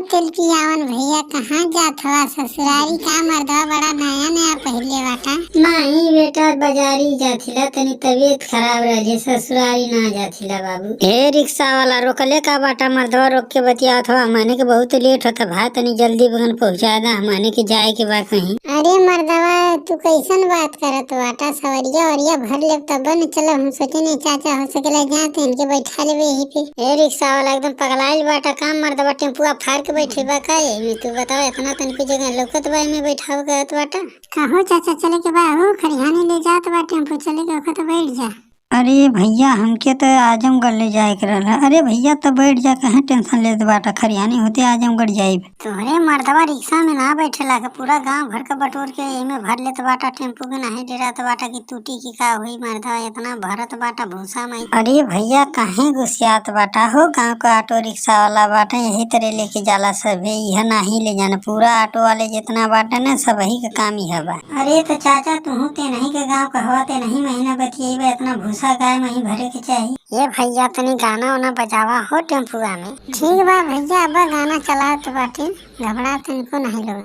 तेल पियावन भैया, कहाँ जात हवा ससुरारी? का मर्दवा बड़ा नया नया पहले बाटा। नाही बेटा, बाजारी जाथिला, तनी तबीयत खराब रही, ससुरारी ना जाथिला बाबू। ए रिक्शा वाला, रोकले का बाटा? मर्दवा रोक के बतियावत हवा। हमने के बहुत लेट होता भाई, तनी जल्दी बगन पहुंचा दा, हमने के जाए के बा कहीं। अरे मर्दवा, तू कैसन बात करत बाटा? सवरिया वरिया भर लेब तब न चलब। हम सोचे नहीं चाचा हो सकेला जाते, इनके बैठा लेबे यहीं पे। ए रिक्शा वाला, एकदम पगलाइल बाटा काम? मर्दवा टेम्पुआ फाड़ के बैठे बा का एमे? तू बताओ, इतना तनिको जगह लौकत बा, एमे बैठाव कहत बाटा? कहो चाचा, चले के बा हो, खरिहानी ले जात बा टेम्पू, चले के ओखत बैठ जा। अरे भैया, हमके तो आजमगढ़ ले जाए के रहल। अरे भैया, तो बैठ जा, कहे टेंशन लेत बाटा? खरियानी होते आजमगढ़ जाइब। तोहरे मर्दवा रिक्शा में ना बैठेला के पूरा गांव भर के बटोर के एमे भर लेत बाटा टेम्पू के? नाही डरात बाटा कि टूटी की का होई? मर्दवा इतना भरत बाटा भूसा में। अरे भैया, काहे गुस्सियात बाटा हो? गांव का ऑटो रिक्शा वाला बाटा, यही तरह लेके जाला सभे। यह नाही ले जाना, पूरा ऑटो वाले जितना बाटा ना, सब ही के काम ही बा। अरे तो चाचा, तुहू ते नहीं के गांव कहवा ते नहीं महीना बतियेबा, इतना भूसा गाय में ही भरे के चाहिए। ये भैया, तनी गाना वाना बजावा हो टेम्पुआ में। ठीक बा भैया, अब गाना चलावत बाटे, घबरा तनिको नहीं लोग।